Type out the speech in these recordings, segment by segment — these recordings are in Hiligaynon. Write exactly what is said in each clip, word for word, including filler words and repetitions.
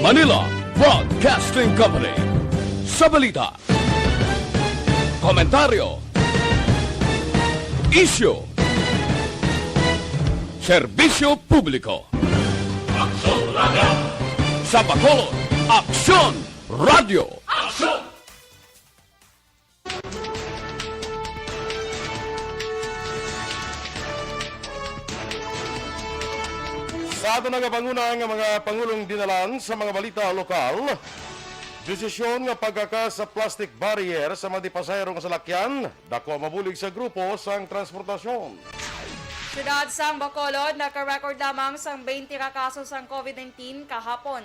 Manila Broadcasting Company. Sa balita, komentaryo, isyu, serbisyo publiko. Aksyon Radio. Sa Bacolod, Aksyon Radio. Aksyon! Sa aton nagapanguna nga mga pangulong dinalan sa mga balita lokal, desisyon nga pagkaka sa plastic barrier sa mga dipasahero nga salakyan, dako ang mabulig sa grupo sang transportasyon. Siyudad sang Bacolod nagka-record lamang sang twenty ka kaso sang COVID nineteen kahapon.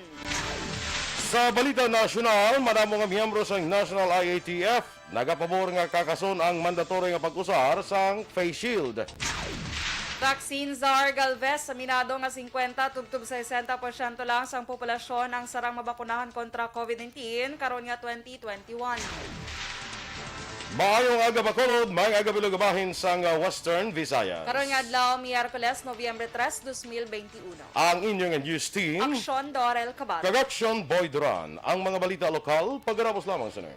Sa balita nasyonal, madamo nga miyembro sang National I A T F nagapabor nga kakason ang mandatory nga pag-usar sang face shield. Vaccine czar Galvez, aminado nga singkwenta tubtob sesenta porsyento lang sang populasyon ang sarang mabakunahan kontra COVID nineteen karon nga twenty twenty-one. Maayong aga, Bacolod, maayong aga, Bilog, bahin sang, ah, Western Visayas. Karon nga adlaw, Miyerkules, Nobyembre tres, dos mil benti uno. Ang inyong news team, Aksyon Dorel Cabal. Kag Aksyon Boy Duran. Ang mga balita lokal, pagkatapos lamang sini.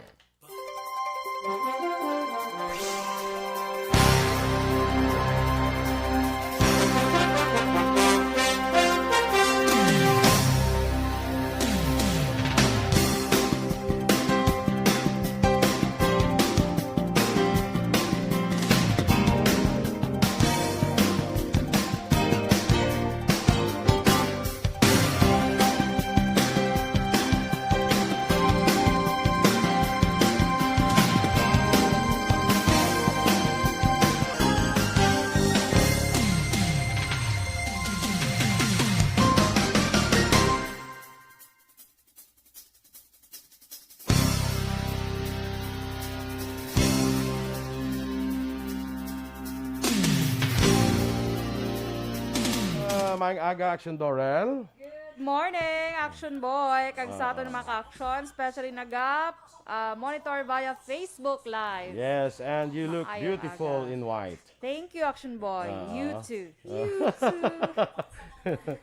Ah, maayong aga, Action Dorel. Good morning, Action Boy. Kag sa aton mga ka-action, especially naga, ah, monitor via Facebook Live. Yes, and you look Maayong beautiful aga. In white. Thank you, Action Boy. Ah. You too. Ah. You too.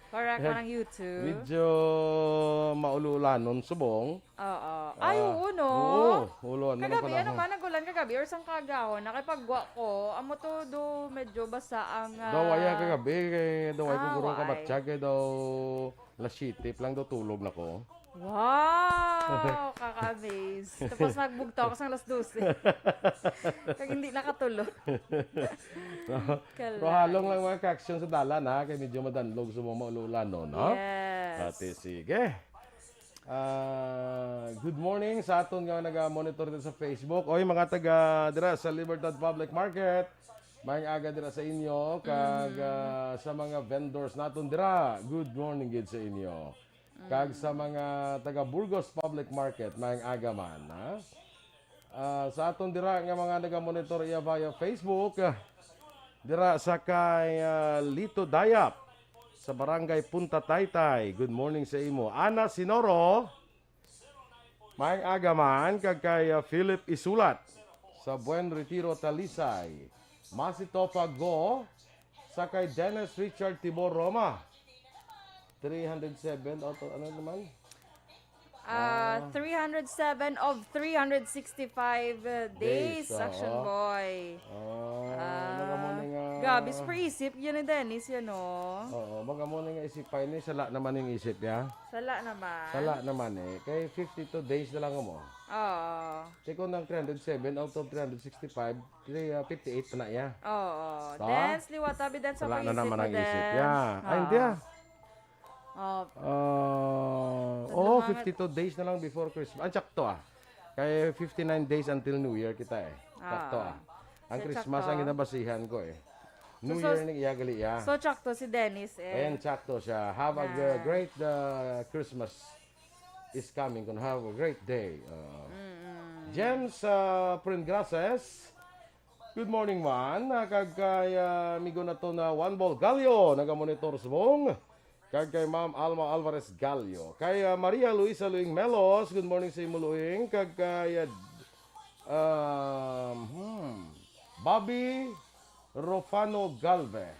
Correct, parang you too. Medyo maulo-ulanon subong. Oo. Ay, ah, oo, no? Oo, ulo, ano. Kagabi, ano panahon man, nag-ulan kagabi or sang kaagahon, nakipagwa ko, amo to do medyo basa ang, daw, ah, waya kagabi, kay daw ay, ah, ko guro kabatyag, kay daw alas siyete pa lang daw tulog na ko. Wow! Kaka-amaze. Tapos nagbugtaw ko sang alas dose. Kag hindi nakatulog. Pero halong lang mga ka-action sa dalan, ha? Kay medyo madanlog sa mga maulo-ulanon, no? Yes. Ate, sige. Ah, good morning sa aton nga naga-monitor din sa Facebook. Oy, mga taga dira sa Libertad Public Market, maayong aga dira sa inyo. Kag, mm, ah, sa mga vendors naton dira, good morning gid sa inyo. Kag sa, mm, mga taga Burgos Public Market, maayong aga man, ha? Ah, sa aton dira nga mga naga-monitor iya via Facebook, ah, dira sa kay, ah, Lito Dayap sa Barangay Punta Taytay. Good morning sa imo. Ana Sinoro, maayong aga man, kag kay, ah, Philip Isulat sa Buen Retiro, Talisay. Masi Topa Go, sa kay Dennis Richard Tibor Roma. Three hundred seven out of, ano naman? Ah, ah, three hundred seven of three hundred sixty-five, uh, days, days, oo. Action Boy. Ah, ah, mga mo na nga. Grabe, super isip yun ni Dennis, yun, oh. Oo, mga mo na nga isipay ni, sala naman yung isip, ya. Sala naman. Sala naman, eh. Kay fifty-two days na lang mo. Oo. Kay kung ang three hundred seven out of three hundred sixty-five, kay, ah, fifty-eight pa na, ya. Oo. Ta? Dance, liwat, abi, dance, sala ako na isip naman mo, ang isip, dance, ya. Ay, hindi, ah. Oh. Ah, oh, fifty-two days na lang before Christmas. Ang sakto, ah. Kay fifty-nine days until New Year kita, eh. Ah. Sakto, ah. Ang Christmas ang ginabasihan ko, eh. So, New Year ni iya gali, ya. So, sakto si Dennis, eh. Ayan, sakto siya. Have a g-, great, uh, Christmas is coming. Kung have a great day. Uh, mm-mm. James, uh, Pringrases, good morning, man. Ah, kag kay, ah, amigo naton nga Juan Bol Gallo, naga-monitor subong. Kag kay Ma'am Alma Alvarez Gallo. Kay, ah, Maria Luisa Luing Melos, good morning sa imo, Luing. Kag kay, ah, um, hmm, Bobby Rofano Galve.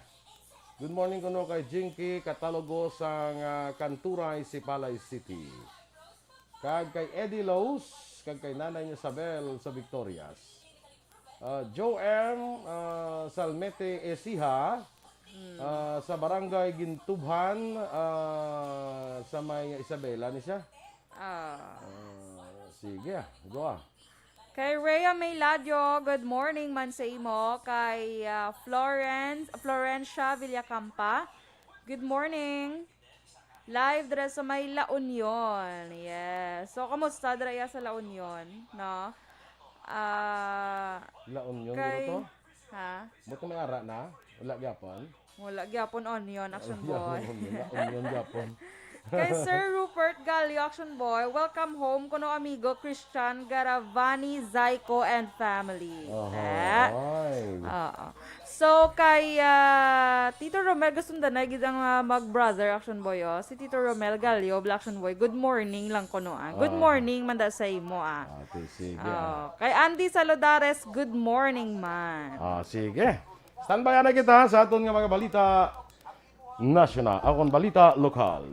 Good morning kuno kay Jinky Catalogo sang, ah, Kanturay, Sipalay City. Kag kay Eddie Lowe's, kag kay Nanay Isabel sa Victorias. Ah, Joe M, ah, Salmete Esiha, ah, sa Barangay Gintubhan, ah, sa may Isabela ni siya. Ah. Ah, sige, ah. Go, ah. Kay Rhea May Ladyo, good morning man sa imo. Kay, ah, Florence, Florencia Villacampa, good morning. Live dira sa may La Union. Yes. So, kamusta dira iya sa La Union, no? Ah, La Union kay, dito to? Ha? Buto may ara na? Wala gyapon? Wala gyapon onion, Action Boy. Wala onion gyapon. Kay Sir Rupert Galio, Action Boy, welcome home kuno amigo Christian Garavani, Zaiko, and family. Oho, Eh? Ay. Oo. So, kay, ah, Tito Romel, gusto na na gid ang, ah, mag-brother, Action Boy, oh. Si Tito Romel Galio, Black Action Boy, good morning lang kuno, ah. Good Ah. morning, manda sa imo, ah. Ah, okay, sige, ah. Oh, kay Andy Salodares, good morning, man. Ah, sige. Standby na kita sa aton nga mga balita nasyonal, akon balita lokal.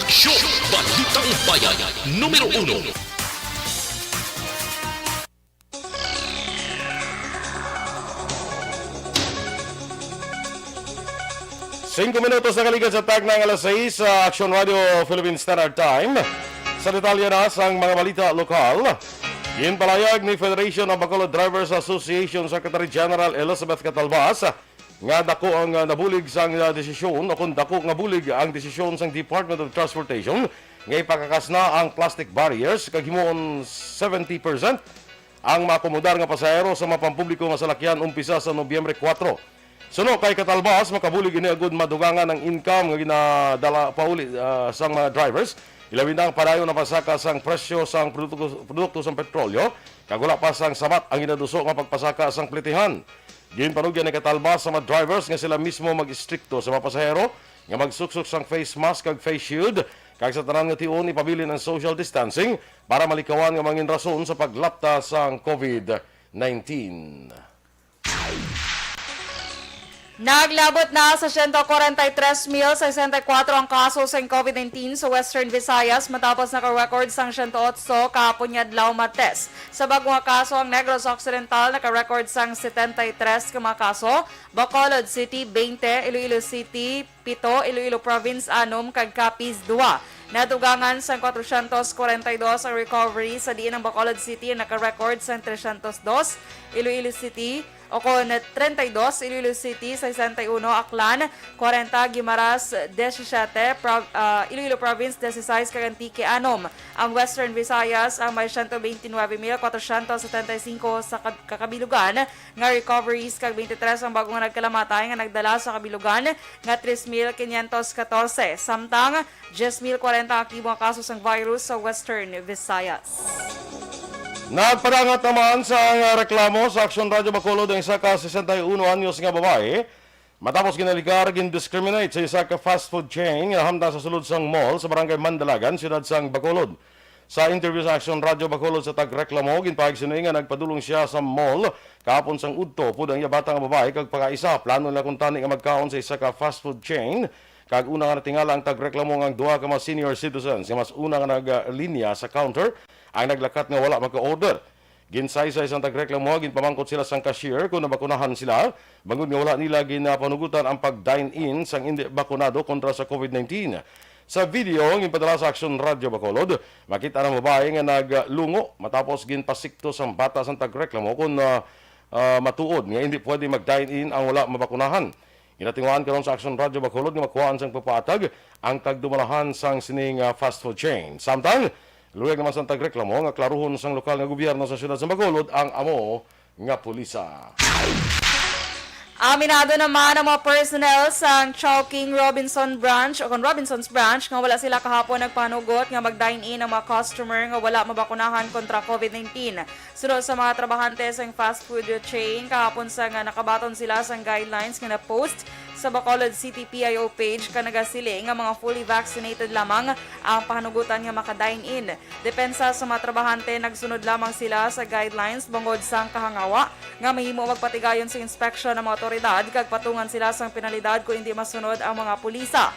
Aksyon! Balitang Bayan, numero uno. Singko minutos na kaligad sa takna nga alas sais sa Action Radio Philippine Standard Time. Sa detalye na sang mga balita lokal, ginpalayag ni Federation of Bacolod Drivers Association Secretary General Elizabeth Catalbas nga dako ang, ah, nabulig sang, ah, desisyon, o kon dako nga bulig ang desisyon sang Department of Transportation nga ipakakas na ang plastic barriers kag himuon seventy percent ang maakomodar nga pasahero sa mga pampubliko nga salakyan umpisa sa Nobyembre kuwatro. Suno kay Catalbas, makabulig ini agud madugangan ang income nga ginadala pauli, ah, sang mga drivers, ilabi na ang padayon nga pasaka sang presyo sang produkto, produkto sang petrolyo, kag wala pa sang sabat ang ginaduso nga pagpasaka sang plitihan. Ginpanugyan ni Catalbas sa mga drivers nga sila mismo mag-istrikto sa mga pasahero nga magsuksok sang face mask kag face shield, kag sa tanan nga tion ipabilin ang social distancing para malikawan nga mangin rason sa paglapta sang covid nineteen. Naglabot na sa siyento kwarenta y tres mil sesenta y kuwatro ang kaso sang covid nineteen sa Western Visayas, matapos naka-record sang siyento otso kahapon nga adlaw, Martes. Sa bag-o nga kaso, ang Negros Occidental naka-record sang setenta y tres ka mga kaso, Bacolod City, twenty, Iloilo City, pito, Iloilo Province, anom, kag Capiz, dua. Nadugangan sang kwatrocientos kwarenta y dos ang recovery, sa diin ang Bacolod City ang naka-record sang trescientos dos, Iloilo City, o kon treinta y dos, Iloilo City, sesenta y uno, Aklan, kwarenta, Guimaras, diecisiete, Pro-, ah, Iloilo Province, dieciséis, kag Antique, anom. Ang Western Visayas ang may ciento veintinueve mil cuatrocientos setenta y cinco sa kab-, kakabilugan nga recoveries, kag twenty-three ang bag-o nga nagkalamatay nga nagdala sa kabilugan nga tres mil quinientos catorce, samtang diyes mil kwarenta ang aktibo nga kaso sang virus sa Western Visayas. Nagpadangat naman sang reklamo sa Aksyon Radyo Bacolod ang isa ka sesenta y uno anyos nga babayi matapos ginaligar, gindiscriminate sa isa ka fast food chain nga nahamtang sa sulod sang mall sa Barangay Mandalagan, siyudad sang Bacolod. Sa interview sa Aksyon Radyo Bacolod sa tagreklamo, ginpahayag sini nga nagpadulong siya sa mall kahapon sang udto upod ang iya bata nga babayi kag pakaisa. Plano nila kuntani nga magkaon sa isa ka fast food chain, kag una nga natingala ang tagreklamo nga ang duha ka mga senior citizens nga mas una nga naglinya sa counter ang naglakat nga wala magka-order. Ginsaysay sang tagreklamo, ginpamangkot sila sang cashier kon nabakunahan sila, bangod nga wala nila ginapanugutan ang pag-dine-in sang indi bakunado kontra sa covid nineteen. Sa video nga ginpadala sa Aksyon Radyo Bacolod, makita ang babayi nga naglungo matapos ginpasikto sang bata sang tagreklamo kon, ah, ah, matuod nga indi pwede mag-dine-in ang wala mabakunahan. Ginatinguhaan karon sa Aksyon Radyo Bacolod nga makuhaan sang pagpaatag ang tagdumalahan sang sining, ah, fast food chain. Samtang, luyag naman sang tagreklamo nga klaruhon sang lokal nga gobyerno sa siyudad sa Bacolod ang amo nga pulisa. Aminado naman ang mga personnel sang Chowking Robinson Branch o kon Robinson's Branch nga wala sila kahapon nagpanugot nga mag-dine-in ang mga customer nga wala mabakunahan kontra COVID nineteen. Suno sa mga trabahante sang fast food chain, kahapon sa nga nakabaton sila sang guidelines nga na-post sa Bacolod City P I O page ka nagasiling nga mga fully vaccinated lamang ang pahanugutan nga maka-dine-in. Depensa sa mga trabahante, nagsunod lamang sila sa guidelines bangod sang kahangawa nga mahimo magpatigayon sa inspeksyon ang mga awtoridad kag patungan sila sang penalidad kon indi masunod ang mga pulisa.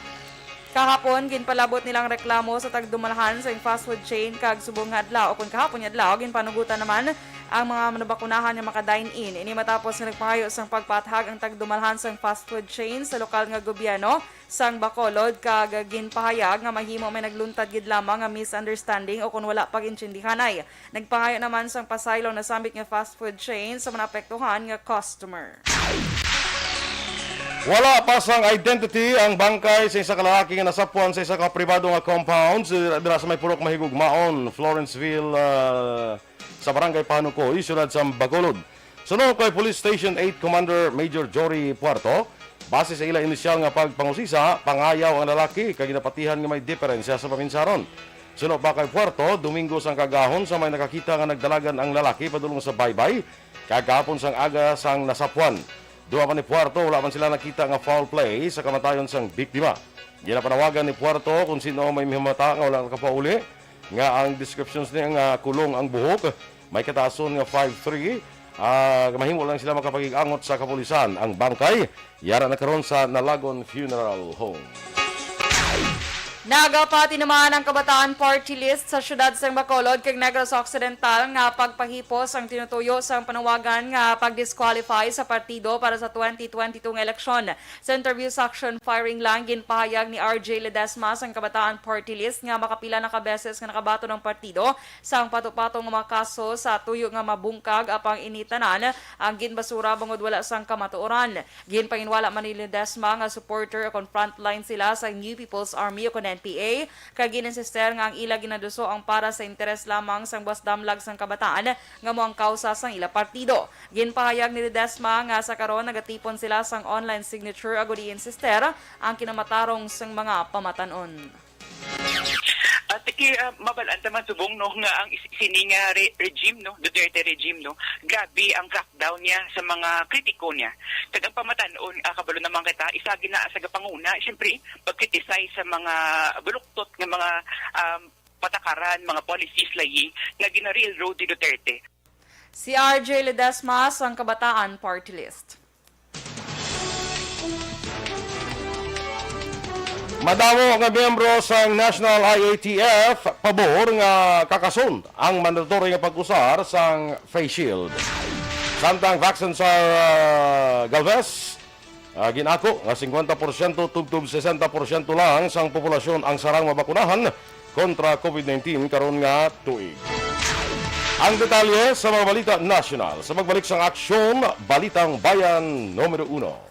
Kahapon, ginpalabot nila ang reklamo sa tagdumalahan sa fast food chain kag subong nga adlaw o kon kahapon nga adlaw, ginpanugutan naman ang mga nabakunahan nga maka-dine-in. Ini matapos nga nagpangayo sang pagpaathag ang tagdumalahan sang fast food chain sa lokal nga gobyerno sang Bacolod kag ginpahayag nga mahimo may nagluntad gid lamang nga misunderstanding o kon wala pag-intindihanay. Nagpangayo naman sang pasaylo ang nasambit nga fast food chain sa mga naapektuhan nga customer. Wala pa sang identity ang bangkay sa isa ka lalaki nga nasapwan sa isa ka pribado nga compound sa, dira sa may Purok Mahigugmaon, Florenceville, ah, sa Barangay Panukoy, siyudad sa Bacolod. Suno kay Police Station eight Commander Major Jory Puerto, base sa ila inisyal nga pagpangusisa, pangayaw ang lalaki kag ginapatihan nga may diferensya sa paminsaron. Suno pa kay Puerto, Domingo sang kaagahon sa may nakakita nga nagdalagan ang lalaki padulong sa baybay, kag kahapon sang aga sang nasapwan. Duha pa ni Puerto, wala man sila nakita nga foul play sa kamatayon sang biktima. Ginapanawagan ni Puerto kung sino may mihumata nga wala nakapauli, nga ang descriptions niya nga kulong ang buhok, may kataason nga five three, ah, mahimo lang sila makapakig-angot sa kapulisan. Ang bangkay, yara na karon sa Nalagon Funeral Home. Nagapati naman ang Kabataan Party List sa siyudad sang Bacolod kag Negros Occidental nga pagpahipos ang tinutuyo sang panawagan nga pag-disqualify sa partido para sa twenty twenty-two nga eleksyon. Sa interview section firing lang, ginpahayag ni R J Ledesma sang Kabataan Party List nga makapila na ka beses nga nakabaton ang partido sang pato-pato nga mga kaso sa tuyo nga mabungkag, apang ini tanan ang ginbasura bangod wala sang kamatuoran. Ginpanginwala man ni Ledesma nga supporter o kon frontline sila sa New People's Army o kon N P A, kag gin-insister nga ang ila ginaduso ang para sa interes lamang sang buas damlag sang kabataan nga amo ang kawsa sang ila partido. Ginpahayag ni Ledesma nga sa karon nagatipon sila sang online signature agud i-insister ang kinamatarong sang mga pamatan-on. At iki, ah, mabal-an ta man subong, no, nga ang is-, sini nga re-, regime, no, Duterte regime, no, grabe ang crackdown niya sa mga kritiko niya. Kag ang pamatan-on, ah, kabalo naman kita, isa gina sa gapanguna, siyempre, pag-criticize sa mga baluktot nga mga, um, patakaran, mga policies layi nga gina-railroad ni Duterte. Si R J Ledesma sang Kabataan Party List. Madamo nga miyembro sang National I A T F pabor nga kakason ang mandatory nga pag-usar sang face shield. Samtang vaccines are, uh, Galvez, ah, ginako nga singkwenta porsyento tubtob sesenta porsyento lang sang populasyon ang sarang mabakunahan kontra COVID nineteen karon nga tuig. Ang detalye sa mga balita nasyonal sa pagbalik sang Aksyon, Balitang Bayan Numero Uno.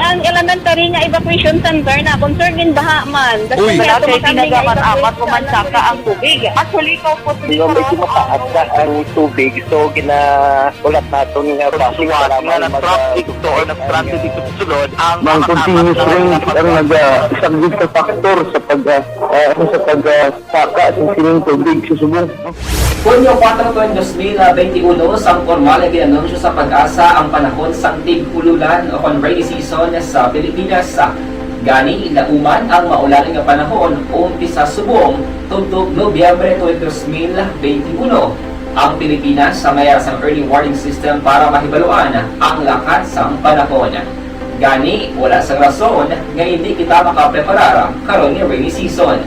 Ang elementary nga evacuation center na concern gin baha man. Uy. Wala kay tinaga man amat o mansaka ang tubig. Actually, ikaw po, di ba, medyo mataas na ang tubig. So, gina-, ulat naton nga basi nga na-traffic to or na-stranded dito sa sulod ang mga continuous rain ang naga-, saglit sa factor sa pag, ah, ah, ano, sa pag, ah, saka sa sining tubig sa subong. Hunyo kuwatro, dos mil benti uno, sang pormal nga gin-anunsyo sa PAGASA ang panahon sang tig-ululan o kon rainy season sa Pilipinas. Gani, nauman ang maulan nga panahon umpisa subong tubtob Nobyembre twenty, dos mil benti uno. Ang Pilipinas sa may ara sang early warning system para mahibaluan ang lakat sang panahon. Gani, wala sang rason nga indi kita makapreparar karon nga rainy season.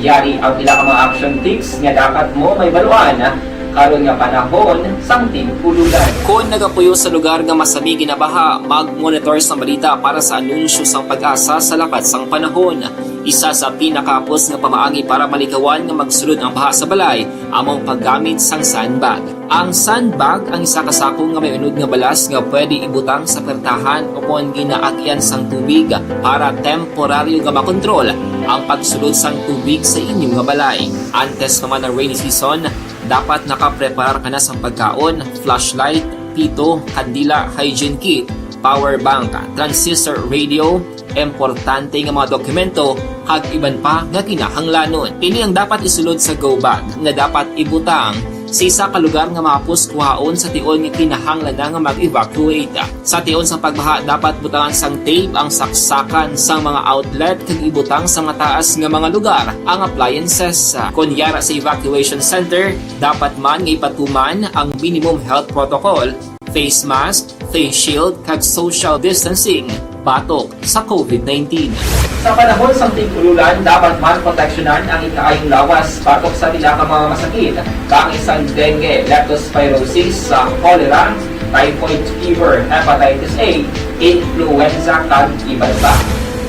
Yari ang pila ka mga action tips nga dapat mo mahibaluan karon nga panahon sang tig-ululan. Kon nagapuyo sa lugar nga masami ginabaha, mag-monitor sang balita para sa anunsyo sang PAGASA sa lakat sang panahon. Isa sa pinakahapos nga pamaagi para malikawan nga magsulod ang baha sa balay amo ang paggamit sang sandbag. Ang sandbag ang isa ka sako nga may unod nga balas nga pwede ibutang sa pertahan o kon ginaagyan sang tubig para temporaryo nga makontrol ang pagsulod sang tubig sa inyo nga balay. Antes pa man ang rainy season, dapat nakapreparar ka na sang pagkaon, flashlight, pito, kandila, hygiene kit, power bank, transistor radio, importante nga mga dokumento, kag iban pa nga kinahanglanon. Ini ang dapat isulod sa go bag nga dapat ibutang sa isa ka lugar nga mahapos kuhaon sa tion nga kinahanglan na nga mag-evacuate. Sa tion sa pagbaha, dapat butangan sang tape ang saksakan sang mga outlet kag ibutang sa mataas nga mga lugar ang appliances. Kon yara sa evacuation center, dapat man nga ipatuman ang minimum health protocol, face mask, face shield, kag social distancing batok sa covid nineteen. Sa panahon sang tig-ululan, dapat man proteksyonan ang ikaayong lawas batok sa pila ka mga masakit, kaangay sang dengue, leptospirosis, sa cholera, typhoid fever, hepatitis A, influenza, kag iban pa.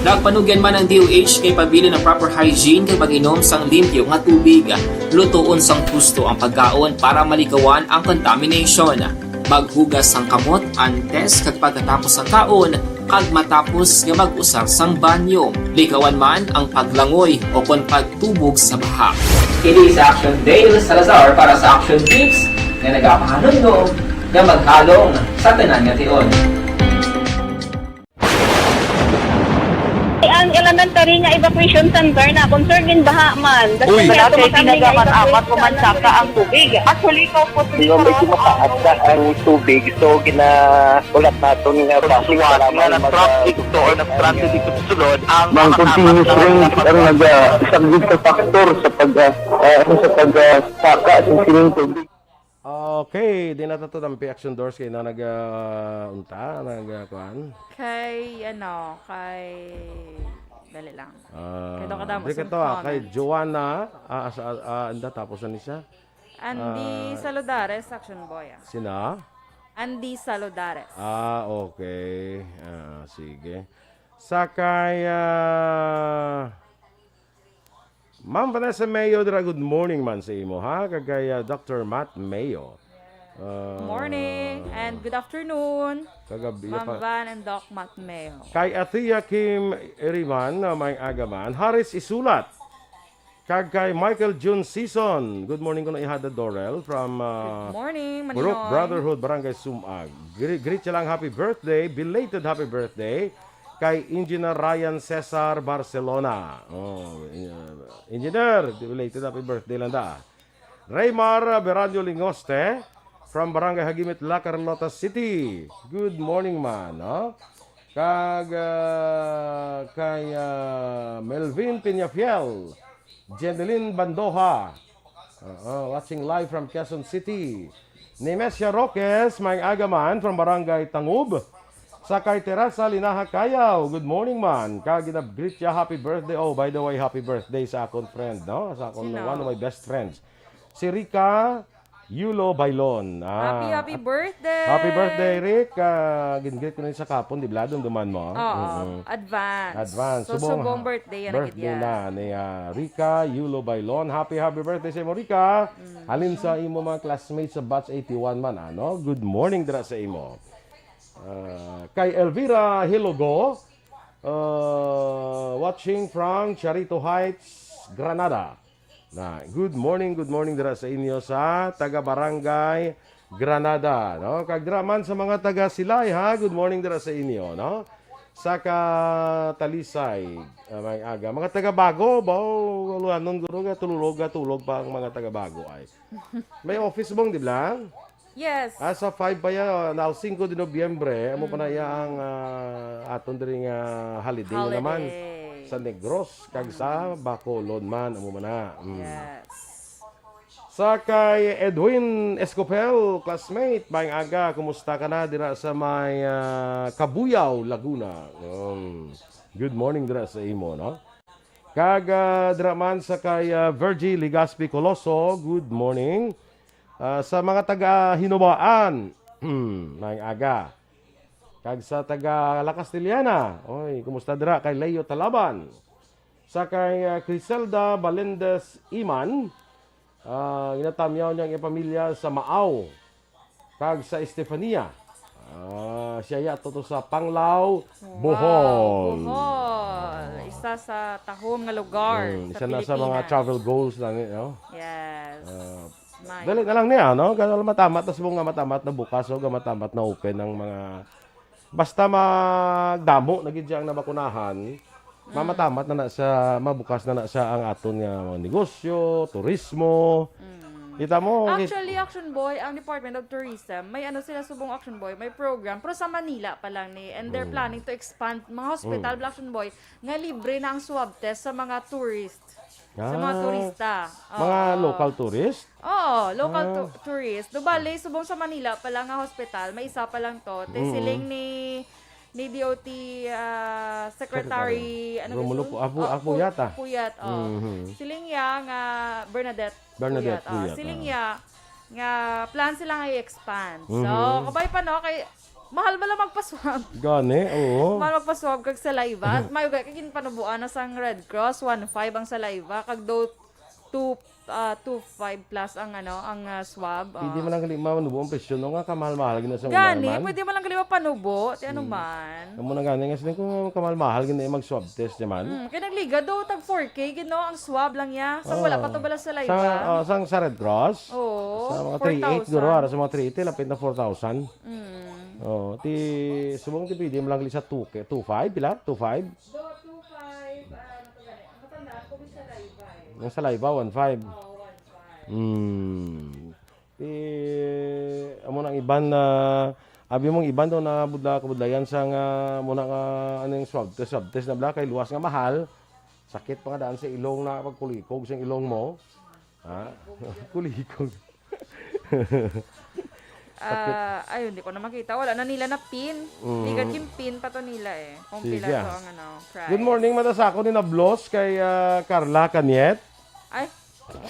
Nagpanugyan man ang D O H kay pabilin ang proper hygiene kag pag-inom sang limpyo nga tubig. Lutoon sang husto ang pagkaon para malikawan ang contamination. Maghugas sang kamot antes kag pagkatapos sang kaon, kag matapos nga mag-usar sang banyo. Likawan man ang paglangoy o kon pagtubog sa baha. Kini si Action Dale Salazar para sa Action Tips nga nagapahanumdom nga maghalong sa tanan nga tion. Ang elementary nga evacuation center na concern in baha man. Uy. Wala kay ginagamit apat o man saka ang tubig. Actually, ikaw po, medyo mataas na ang tubig. So, gina- Ulat naton nga bus nga nag-traffic to or nag-stranded dito sa sulod ang mga continuous rain ang naga-, isa gid sa factor sa pag, ah, ah, ano, sa pag, ah, saka sa sining tubig. Okay, di na tato ang action doors kay na nag, ah, unta, nag, ah, kuan. Kay, ano, kay, dali lang. Ah, kay Doc Adamo, di ka to, ah, kay Joanna, ah, sa, ah, anda, tapos na ni siya. Andy, ah, Saludares, action boy, ah. Sina? Andy Saludares. Ah, okay. Ah, sige. Sa kay, ah, Ma'am Vanessa Mayo, dira, good morning man sa imo, ha? Kag kay, ah, Doctor Matt Mayo. Ah, morning and good afternoon, kagabi Ma'am pa. Van and Doc Matt Mayo. Kay Athea Kim Iriman, ah, may agaman. Haris Isulat. Kag kay Michael June Season, good morning kuno, ihada Dorel from, ah, good morning, Maninoy. Brotherhood, Barangay Sumag. Gre-, greet siya lang, happy birthday, belated happy birthday kay Engineer Ryan Cesar Barcelona. Oh, uh, Engineer, belated happy birthday lang da. Raymar Beranyo Lingoste from Barangay Hagimit, La Carlota City. Good morning man, no? Kag, ah, kay, ah, Melvin Peñafiel. Jeneline Bandoja. Oo, watching live from Quezon City. Nemesia Roques, may aga man from Barangay Tangub. Sa kay Teresa Linaha Cayaw, good morning man. Kag ginab-greet siya, happy birthday. Oh, by the way, happy birthday sa akon friend, no? Sa akon, sino? One of my best friends. Si Rica Yulo Bailon. Ah, happy, happy birthday! Happy birthday, Rick. Ah, gin-greet ko na sa kapon, di ba? Dumduman mo. Oo, mm-mm. Advance. Advance. So, subong, subong birthday yan, birthday na ni, ah, Rica Yulo Bailon. Happy, happy birthday sa imo, Rica. Mm. Halin sa imo mga classmates sa batch eighty-one man, ano? Good morning dira sa imo. Ah, kay Elvira Hilogo, ah, watching from Charito Heights, Granada. Na, good morning, good morning dira sa inyo sa taga Barangay Granada, no? Kag dira man sa mga taga Silay, ha, good morning dira sa inyo, no? Sa ka Talisay, ah, may aga. Mga taga Bago, ba, luhanon guro, gatulog, gatulog pa ang mga taga Bago ay. May office bong, di ba? Yes. Ah, sa five pa ya, na singko de Nobyembre, amo pa na, mm, ya ang, ah, aton diri nga holiday na naman. Holiday. Sa Negros, kag sa, mm, Bacolod man, amo man na. Mm. Yes. Sa kay Edwin Escopel, classmate, maayong aga, kumusta ka na dira sa may, ah, Cabuyao, Laguna? Um, good morning dira sa imo, no? Kag, ah, dira man sa kay, ah, Virgie Legaspi Coloso, good morning. Ah, sa mga taga Hinobaan, maayong aga. Kag sa taga La Castellana, oy, kumusta dira kay Leo Talaban? Sa kay, ah, Criselda Balendez Iman, ah, ginatamyaw niya ang iyang pamilya sa Maaw kag sa Estefania. Ah, siya ya to, to sa Panglao, Bohol. Bohol. Isa sa tahom nga lugar Mm, sa isa na sa mga Pilipinas. Travel goals na ni, no? Yes. Ah, May. Dali na lang niya, no? Kaya matamat na subong nga matamat na bukas o nga matamat na open ang mga, basta magdamo na gid siya ang nabakunahan, mamatamat na na sa, mabukas na na sa ang aton nga mga negosyo, turismo. Mm. Kita mo, kit- Actually, Action Boy, ang Department of Tourism, may ano sila subong Action Boy, may program, pero sa Manila pa lang ni, and they're Mm. planning to expand mga hospital, Mm. Action Boy, nga libre na ang swab test sa mga tourist, sa mga Ah, turista. mga Oo. Local tourist? Oo, local Ah. tu-, tourist. Do bali, subong sa Manila pa lang nga hospital, may isa pa lang to. Te Mm. siling ni, ni D O T, ah, Secretary, Secretary. ano Romulo gusto? Pu-, Apu-, Oh, Apu Pu-, yata. Puyat, oh. Mhm. Siling ya nga Bernadette Bernadette Puyat, oh. Puyat, Siling ah. ya nga plan sila nga i-expand. So, Mhm. kabay pa, no? Kay mahal ba lang magpaswab? Gani, oo. Mahal magpaswab kag saliva. At may uga kay ginpanubuan na sang Red Cross, one five ang saliva, kag do two, ah, two five plus ang ano, ang, ah, swab. Pwede Ah. man lang gali manubo ang presyo, no, nga kamahal-mahal gina sa Gani, unahan man. Pwede man lang gali mapanubo, ti ano Hmm. man. Amo na gani nga sila kung kamahal-mahal gina mag-swab test naman. Hmm, kay nagliga do tag four K gid, no, ang swab lang niya. Sa wala pa to bala sa saliva. Sa, ah, sang sa Red Cross? Oo, Sa mga three eight siguro, four thousand. Ara sa mga three eight, lapit na four thousand. Mm. Oh, ti, subong ti pwede mo lang sa two K, two five, pila? Two five? Do, two five, ah, ano to gani? Ang matandaan ko, may saliva eh. Ang saliva, one five. Oo, one five. Mm. Ti, amo nang iban na, abi mong iban daw na budla, kabudlayan sa nga, muna nga, ano yung swab test, swab test na bala, kay luwas nga mahal. Sakit pa nga daan sa ilong na pagkulikog sa ilong mo. Ha? Kulikog. Ah, ayun, di ko na makita. Wala na nila na pin. Mm. Liga king pin pa to nila eh. Kung Sige, pila ah. to ang ano, price. Good morning, mata sa ako ni Nablos kay, ah, Carla Caniet. Ay,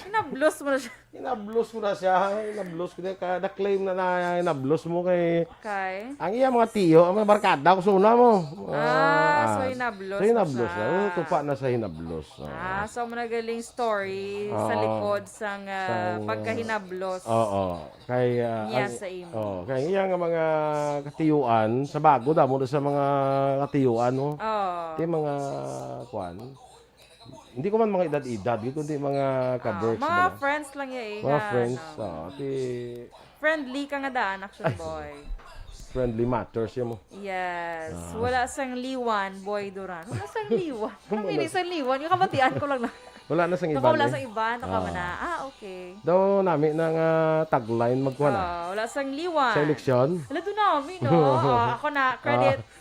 hinablos mo na siya. Hinablos mo na siya. Hinablos ko na ka, na-claim na na hinablos mo kay Okay. ang iya mga tiyo, ang mga barkada, kusuna mo. Ah, so Ah, hinablos so mo hinablos siya. na. Oh, tupa na sa hinablos. Oh. Ah, so mo nagaling story sa Oo. likod sang, ah, Sang, pagkahinablos. Oo. Kay, ah, Niya ang, sa imo. Oo, kay iya nga mga katiyuan, sa bago, damo na sa mga katiyuan, no? Oo. Ti mga, kuan, hindi ko man mga edad-edad, kundi mga Ah, kaberks mga bala. friends lang ya eh, Mga nga, friends, ano. Oo, ti Friendly ka nga daan, Action Ay, Boy. Friendly matters, yun mo. Yes. Ah. Wala sang liwan, Boy Duran. Wala sang liwan. Ano Wala. Mini sang liwan? Yung kabatian ko lang na. Wala na sang Naka iban, wala eh. sang iban, naka Ah. wala. Ah, okay. Daw nami na nga tagline magkuha na. Ah, wala sang liwan. Sa eleksyon? Wala doon nami, no? Ah, ako na, credit. Ah.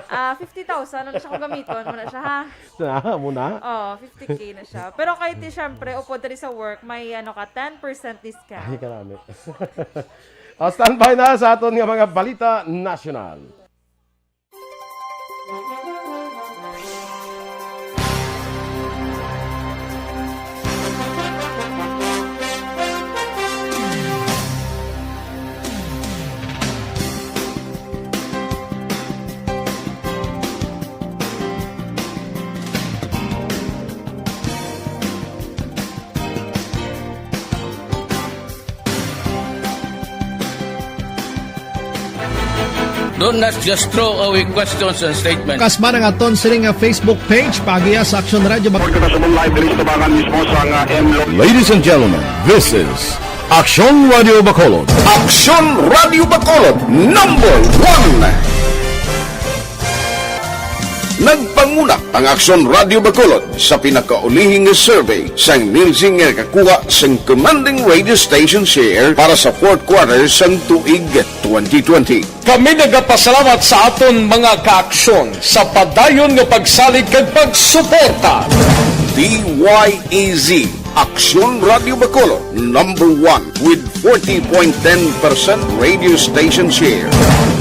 Ah, fifty thousand, ano siya kung gamiton? Muna siya, ha? Na, muna? Oh, fifty K na siya. Pero kahit di, syempre, upod diri sa work, may ano ka, ten percent discount. Ay, karami. Ah, standby na sa aton nga mga balita nasyonal. Don't, let's just throw away questions and statements. Kasmaran aton sini nga Facebook page, paagiha sa Aksyon Radio Bacolod. Report kita sa live diri sa tabangan mismo sa nga M Lo- Ladies and gentlemen, this is Aksyon Radio Bacolod. Aksyon Radio Bacolod, number one. Nagpanguna ang Aksyon Radio Bacolod sa pinakaulihi nga survey sang Nielsen nga nakakuha sang commanding radio station share para sa fourth quarter sang tuig twenty twenty. Kami nagapasalamat sa aton mga kaaksyon sa padayon nga pagsalig kag pagsuporta. D Y E Z, Aksyon Radio Bacolod, number one with forty point ten percent radio station share.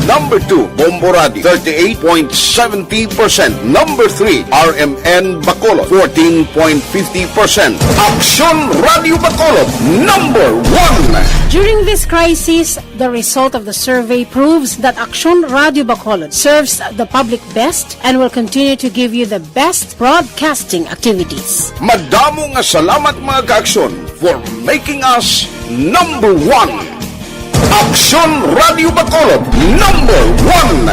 Number two, Bombo Radio, thirty-eight point seventy percent. Number three, R M N Bacolod, fourteen point fifty percent. Aksyon Radio Bacolod, number one. During this crisis, the result of the survey proves that Aksyon Radio Bacolod serves the public best and will continue to give you the best broadcasting activities. Madamo nga salamat, mga ka-Aksyon, for making us number one. Aksyon Radio Bacolod, number one.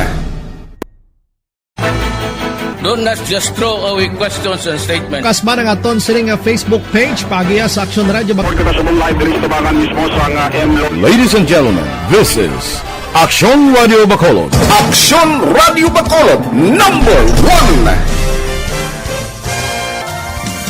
Do not just throw away questions and statements. Kasman ang aton sini nga Facebook page, paagiya sa Aksyon Radio Bac- Pagkakasabong live diri sa tabangan mismo sa nga M Lo- Ladies and gentlemen, this is Aksyon Radio Bacolod. Aksyon Radio Bacolod, number one.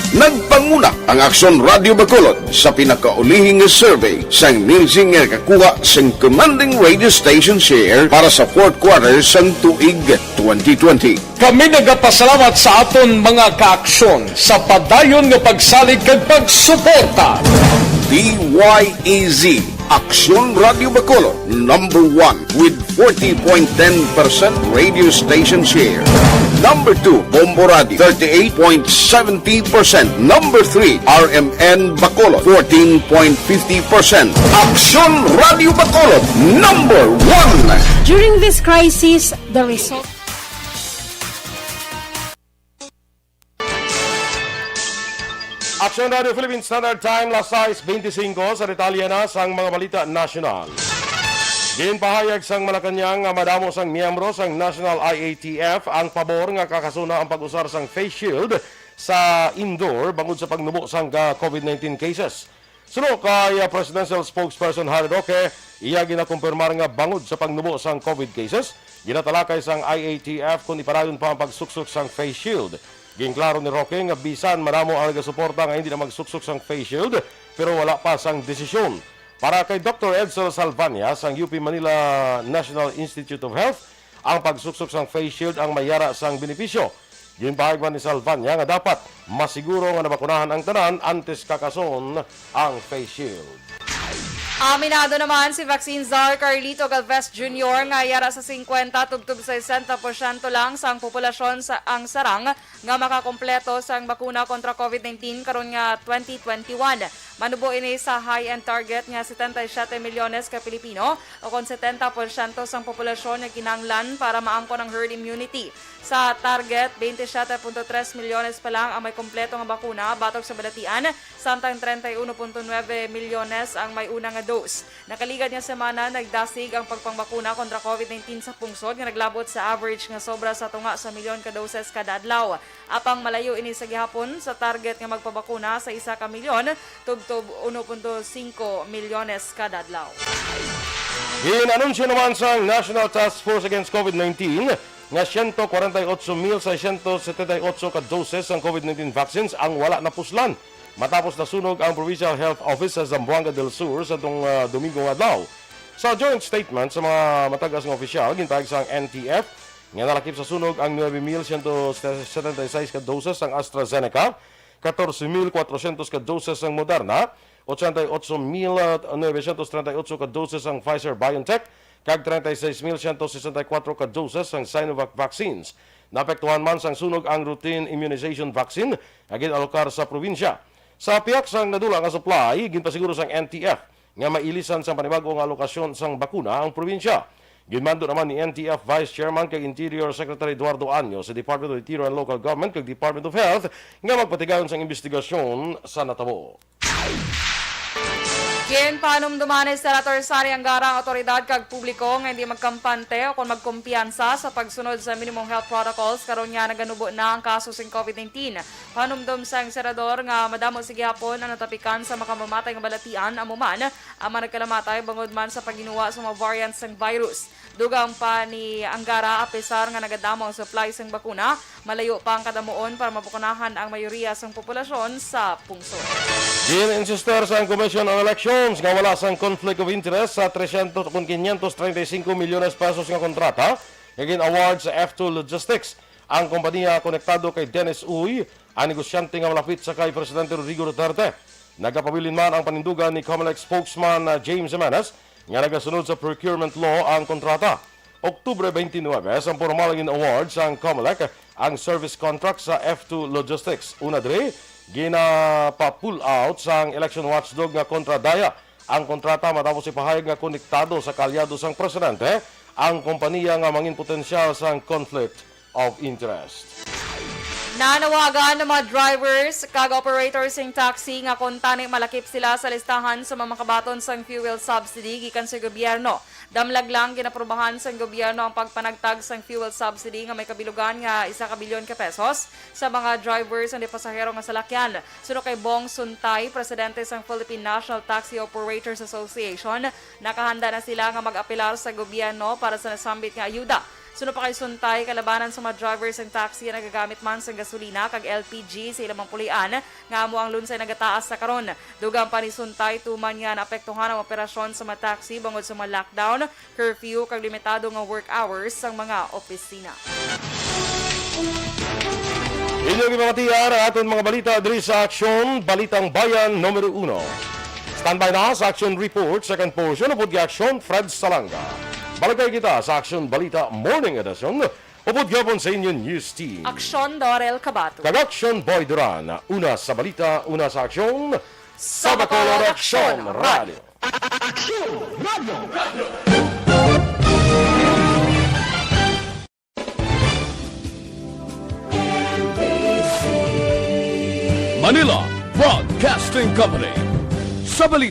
Nagpanguna ang Aksyon Radio Bacolod sa pinakaulihing nga survey sang Nielsen nga nakakuha sang commanding radio station share para sa fourth quarter sang tuig twenty twenty. Kami nagapasalamat sa aton mga kaaksyon sa padayon nga pagsalig kag pagsuporta. D Y E Z, Aksyon Radio Bacolod, number one with forty point ten percent radio station share. Number two, Bombo Radio, thirty-eight point seventy percent. Number three, R M N Bacolod, fourteen point fifty percent. Aksyon Radio Bacolod, number one. During this crisis, the result Aksyon Radio Philippine Standard Time, las sais bente singko. Sa detalye na sang mga balita nasyonal. Ginpahayag sang Malacañang nga madamo sang miyembro sang National I A T F ang pabor nga kakasuna ang pag-usar sang face shield sa indoor bangod sa pagnubo sang, ah, covid nineteen cases. Suno kay, ah, Presidential Spokesperson Harry Roque, iya ginakumpirmar nga bangod sa pagnubo sang covid cases, ginatalakay sang I A T F kon ipadayon pa ang pagsuksok sang face shield. Ginklaro ni Roque nga bisan madamo ang nagasuporta nga hindi na magsuksok sang face shield, pero wala pa sang desisyon. Para kay Doktor Edsel Salvania sang U P Manila National Institute of Health, ang pagsuksok sang face shield ang may yara sang benepisyo. Ginpahayag man ni Salvania nga dapat masiguro nga nabakunahan ang tanan antes kakason ang face shield. Aminado naman si vaccine czar Carlito Galvez Junior nga yara sa singkwenta tubtob sesenta porsyento lang sang populasyon sa ang sarang nga makakompleto sang bakuna kontra covid nineteen karon nga twenty twenty-one. Manubo ini sa high-end target nga setenta y siete milyones ka Pilipino, o kon setenta porsyento sang populasyon nga kinahanglan para maangkon ang herd immunity. Sa target, veintisiete punto tres milyones pa lang ang may kompleto nga bakuna batok sa balatian, samtang treinta y uno punto nuebe milyones ang may una nga dose. Nakaligad nga semana, nagdasig ang pagpangbakuna kontra covid nineteen sa pungsod nga naglabot sa average nga sobra sa tunga sa milyon ka doses kada adlaw. Apang malayo ini sa gihapon sa target nga magpabakuna sa isa ka milyon tubtob uno punto singko milyones kada adlaw. Gin-anunsyo naman sang National Task Force Against covid nineteen nga siyento kwarenta y ocho mil seiscientos setenta y ocho ka doses sang covid nineteen vaccines ang wala napuslan matapos nasunog ang Provincial Health Office sa Zamboanga del Sur sa tong, ah, Domingo nga adlaw. Sa joint statement sa mga matagas nga opisyal, ginpahayag sang N T F nga nalakip sa sunog ang nuebe mil siyento setenta y seis ka doses sang AstraZeneca, katorse mil kwatrosyentos ka doses sang Moderna, ochenta y ocho mil novecientos treinta y ocho ka doses sang Pfizer-BioNTech, kag treinta y seis mil siyento sesenta y kuwatro ka doses sang Sinovac vaccines. Naapektuhan man sang sunog ang routine immunization vaccine nga gin-alokar sa probinsya. Sa pihak sang nadula nga supply, ginpasiguro sang N T F nga mailisan sang panibag-o nga alokasyon sang bakuna ang probinsya. Ginmando naman ni N T F Vice Chairman kag Interior Secretary Eduardo Año sa Department of Interior and Local Government kag Department of Health nga magpatigayon sang imbestigasyon sa natabo. Ginpahanumduman ni Senator Sonny Angara ang awtoridad kag publiko nga hindi magkampante o kon magkumpiyansa sa pagsunod sa minimum health protocols karon nga naganubo na ang kaso sing covid nineteen. Panumdom sang senador nga madamo sa gihapon ang natapikan sa makamamatay nga balatian, amo man ang mga nagkalamatay bangod man sa pagginuwa sa mga variant sang virus. Dugang pa ni Angara, apisar nga nagadamo ang supply sang bakuna, malayo pa ang kadamuon para mabakunahan ang mayoriya sang populasyon sa pungsod. Gin-insistir sang Commission on Elections nga wala sang conflict of interest sa tresyentos kon quinientos treinta y cinco milyones pesos nga kontrata nga gin-award sa F two Logistics. Ang kompanya konektado kay Dennis Uy, ang negosyante nga malapit sa kay Presidente Rodrigo Duterte. Nagapabilin man ang panindugan ni Comelec spokesman, ah, James Jimenez nga nagasunod sa procurement law ang kontrata. Oktubre twenty-nine, sang formal nga in-award sang Comelec ang service contract sa F two Logistics. Una diri, ginapa-pull out sang election watchdog nga kontra Daya ang kontrata, matapos ipahayag nga konektado sa kaalyado sang presidente ang kompanya nga mangin potensyal sang conflict of interest. Nanawagan ang mga drivers kag operators sing taxi nga kuntani malakip sila sa listahan sa mga makabaton sang fuel subsidy gikan sa gobyerno. Damlag lang ginaprubahan sang gobyerno ang pagpanagtag sang fuel subsidy nga may kabilugan nga isa ka bilyon ka pesos sa mga drivers and pasahero nga salakyan. Suno kay Bong Suntay, presidente sang Philippine National Taxi Operators Association, nakahanda na sila nga mag-apelar sa gobyerno para sa nasambit nga ayuda. Suno pa kay Suntay, kalabanan sa mga drivers sang taxi nga nagagamit man sang gasolina kag L P G sa ilang mga pulian nga amo ang lunsay nagataas sa karon. Dugang pa ni Suntay, tuman nga naapektuhan ang operasyon sa mga taxi bangod sa mga lockdown, curfew, kag limitado nga work hours sang mga opisina. Inyong ipamatian ang aton mga balita diri sa Aksyon, Balitang Bayan numero uno. Standby na sa Aksyon Report, second portion, upod kay Aksyon Fred Salanga. Balik kita sa Aksyon Balita Morning Edition, upod gihapon sa inyo news team. Aksyon Dorel Kabato. Kag Aksyon Boy Duran. Una sa balita, una sa aksyon, sa Bacolod Aksyon Radio. Aksyon Radio. Manila Broadcasting Company. Sa balita.